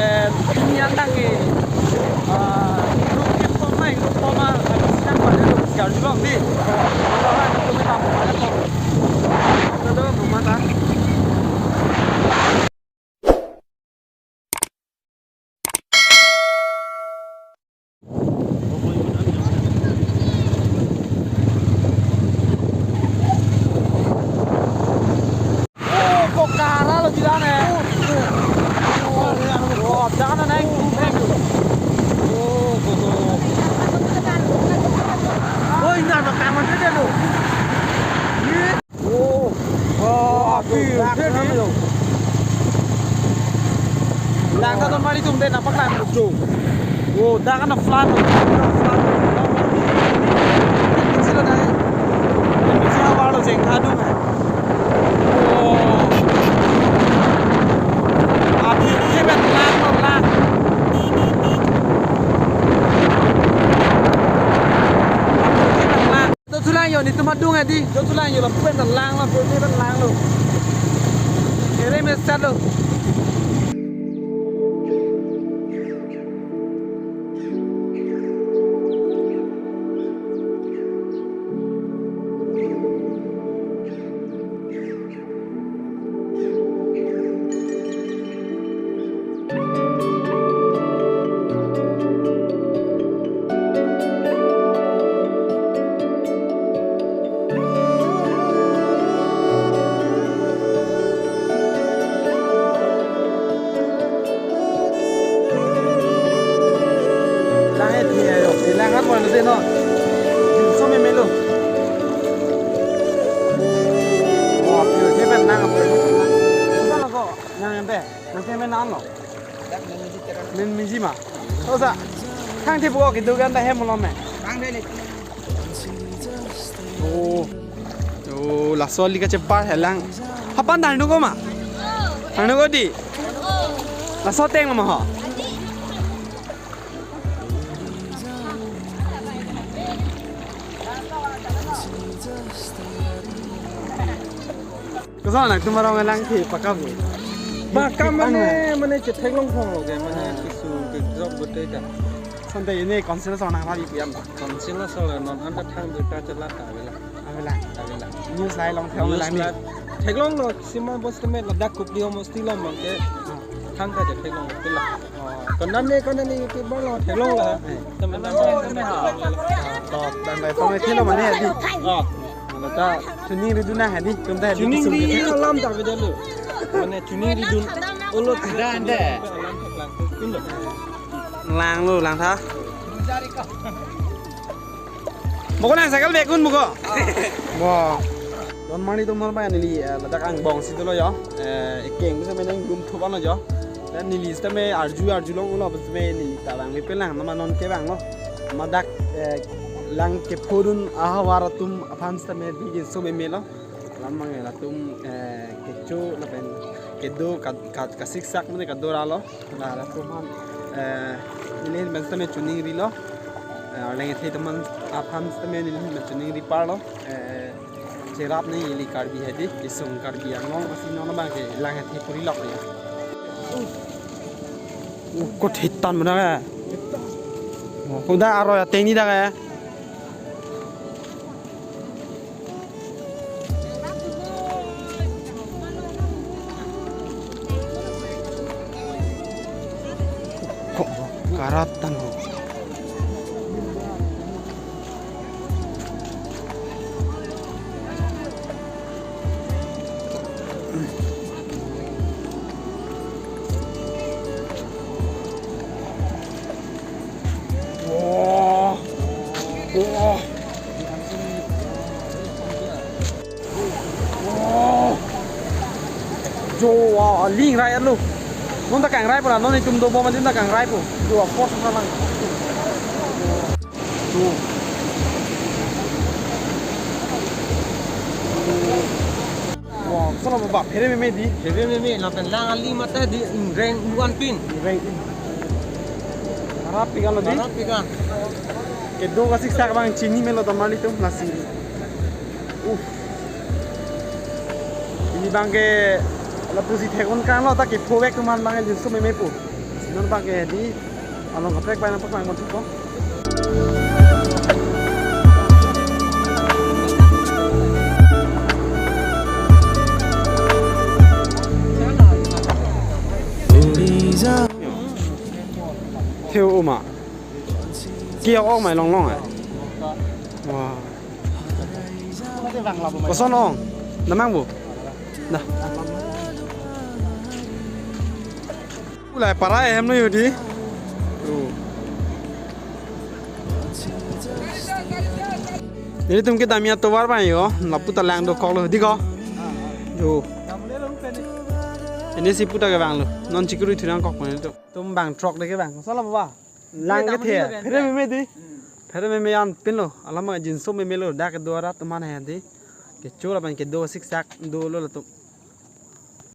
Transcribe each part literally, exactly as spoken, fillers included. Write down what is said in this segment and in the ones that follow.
Eh, pini an tangke, ah, ingduk kethom ma, ingduk kethom ma, ah, siang pada lo, siang julong di. Kalau orang itu kita mau pada kok. Itu tuh rumah ta. Oh, kok kara lo jiran eh. Oh, jangan naik. Oh, kok. Oh, ini ada kamar dia lo. Oh, oh, api, dak dia ram dia lo. Lang ta ton mari tum de napak lang lo jo. Oh, dak kan flat lo, flat lo. Ini sila dai. Ini sila baru jeng kadung eh. Oh. Api, dia ben lang lo, lang. Api, dia ben lang. Jot sulang yo, netum adung adi. Jot sulang yo, lapu pen lang, lapu pen lang lo. Kere me start lo. Lang eh, dia yo. Lang kan mana sih no? So me melo. Wah, pure dia kan lang apa? Salah kok. Lang ente. Nang ke men an lo. Men miji ma. Osa. Kang te buka gitu kan ta hem lo me. Oh. Oh, laso ali kachepar helang. Hapan ta hanu ko ma? Hanu ko di? Laso ateng lo ma ho? Koson nangtum arong lang ke pakam ke. Pakam mane, mane chetheklong thong lo ke, mane kisu ke job bote ka. Sante ini council asong nang rabi piam ba? Council asong non anta thang berita chelat ta avelang. Avelang. Avelang. News lai long thong avelang ni. Theklong lo, sima bos teme ladak Kopili homosti lo mangke. Thang ka chetheklong lo pila. Oh, konane, konane YouTube bang lo, theklong lo. Eh. Teman-teman. To, dan lai tong thelo mane adi. Oh. Mane ta chuning ridun nang adi, tum ta adi. Chuning ri alam ta beda lo. Mane chuning ridun. Ulo dan de. Alam theklang. Pin lo. Lang lo, lang tha. Moko nang cycle bag kun moko. Mo. Don mani tum normal neli, eh, ladak angbong si dolo yo. Eh, ekeng bisa menang gum thuban lo yo. Dan neli sitame arju arjulong ulo sitame neli ta bang me pelang nama non ke bang lo. Madak, eh, lang kephodun ahavar atum aphan sitame bigin so meme lo. Lam mang latum, eh, kecho lapen kedo ka, ka, kasiksak mane kador alo. La latum aphan, eh, neli pen sitame chuning rilo. Eh, arleng ethe teman aphan sitame neli pen chuning ri parlo. Eh, cherap ne ili Karbi hedi, kesung Karbi Anglong, asi non abang ke lang hethe puri lok ya. Uh, kot hitan mana ya? Kuda aro ya teni dah ya. Kok karatan ho. Wah. Wah. Wah. Jo, wah, aling rai lo. Non ta kang rai pura, non itum do bom ta kang rai po. Jo, force sa lang. Jo. Wah, koson lo ba, phere meme di. Phere meme, lapen lang ali mata di, reng one pin. Reng. Harap pikan lo di. Harap pikan. Kedo kasiksak abang chini melo ta mali tum nasi. Uh. Ini abang ke lapusi thekon kang lo ta kephovek atum aphan abang ke jinso meme po. Non bang ke di along kaprek bai nangpaklang pon thupo. Theo uma. Kio ong mai longlong ai. Wah. Koson ong? Namang bu? Nah. Ulai para hem no yudi. Tuh. Nelitum ke damia tovar bang yo, lapu ta lang dokok lo, di ko. Yo. Ini si puta ke bang lo, non chikuri thunang kok pen itu. Tum bang trok de ke bang, salah apa? Lang ke the, phere meme di. Phere meme an pin lo, alama jinso meme lo, dak dua rat teman hai di. Kecho lapen kedo siksak dolo latum.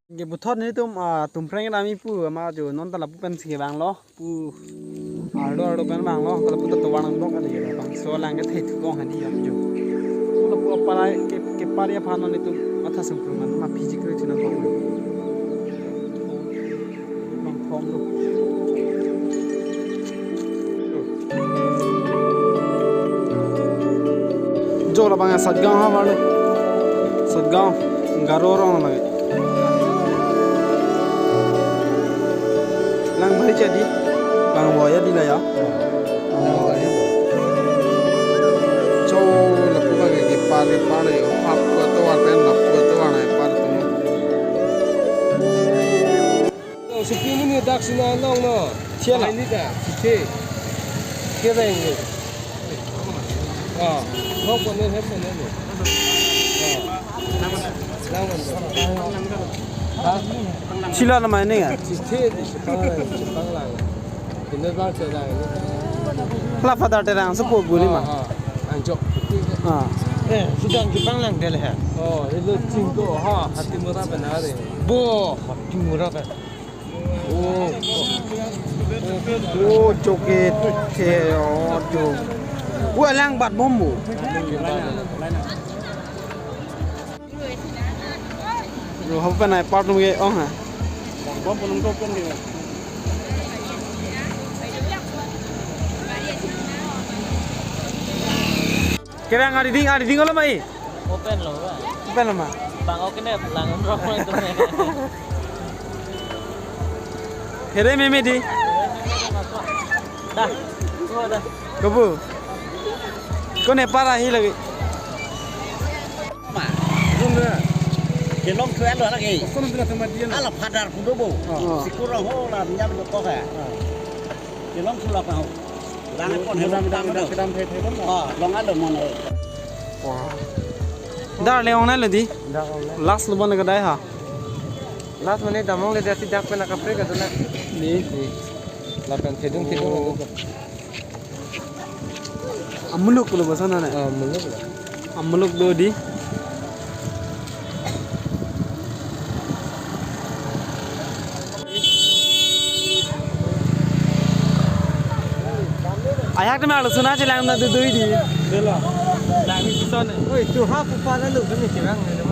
Ke puthot nelitum, ah, Tumpreng Dam-i pu ama jo non ta lapu pensi ke vanglo pu ardo ardo pen vanglo, ka lapu ta tovar nang bok adi ke bang, so lang ke thai thukong hadi ya jo. Lapu apara ke, kepar aphan nelitum matha sungkrung man ma phiji kri thunang kong. Bang phong lo. Jo labang Satgaon ha marlo. Satgaon Garo rong lagi. Lang bhai jadi. Lang boya di la ya. Cho lapu ka ke par ke par le. Ap ko tovar pen lapu ko tovar na par tu. Supi muni dak sina long no. Sia la. Ini dah, sisi. Kira ini. Ah, hok mana, hok mana ni. Ah. Lang mana? Sila nama ini ya? Sisi di Sepang, Sepang lang. Ini bang saya ini. Hala father terang sepo buli ma. Ah, ah. Anjok. Ah. Eh, sudah Jepang lang dia lah. Oh, itu cingko ha, hati murah benar ni. Bo, hati murah kan. Oh, oh, joget, ke, oh, jo. Wah, lang bat bom bu. Lo, hau penai part nung ye ong ha. Kerang ari ding, ari ding olo mai. Open lo, ba. Open lo ma. Bang oke ne, lang umrok lo itu ne. Here meme di. Dah. Oh, dah. Kebu. Kone para hi lagi. Ma, rung deh. Kelong tuan lo lagi. Kono bila tempat dia. Ala father kudo bo. Oh. Sikur ho la nyam dokok ya. Kelong sulap ho. Lang pon he kedam, kedam, kedam, kedam, kedam, kedam. Oh, long alo mon he. Wah. Dar le ong na lo di. Dar ong na. Last lo bon kedai ha. Last mane damong le jati dak pen akaprek adu na. Di, di. Lapen thedung, thedung. Oh. Amuluk lo bosan na. Ah, amuluk lo. Amuluk do di. Ayak te ma lo suna chelang na dudui di. Dela. Lang ni sison. Oi, tu ha pu pa na lo kami chelang na lo.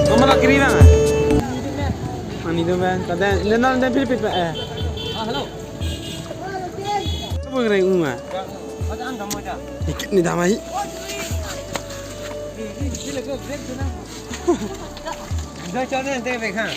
Mama la kiri na. Mani do man, kada, le nan dan pilpit pa eh. Ah, hello. Apa kena unga? Ada anda mau dah. Ikit ni damai. Ini sila ke break tu na. Dah cari nanti break ha.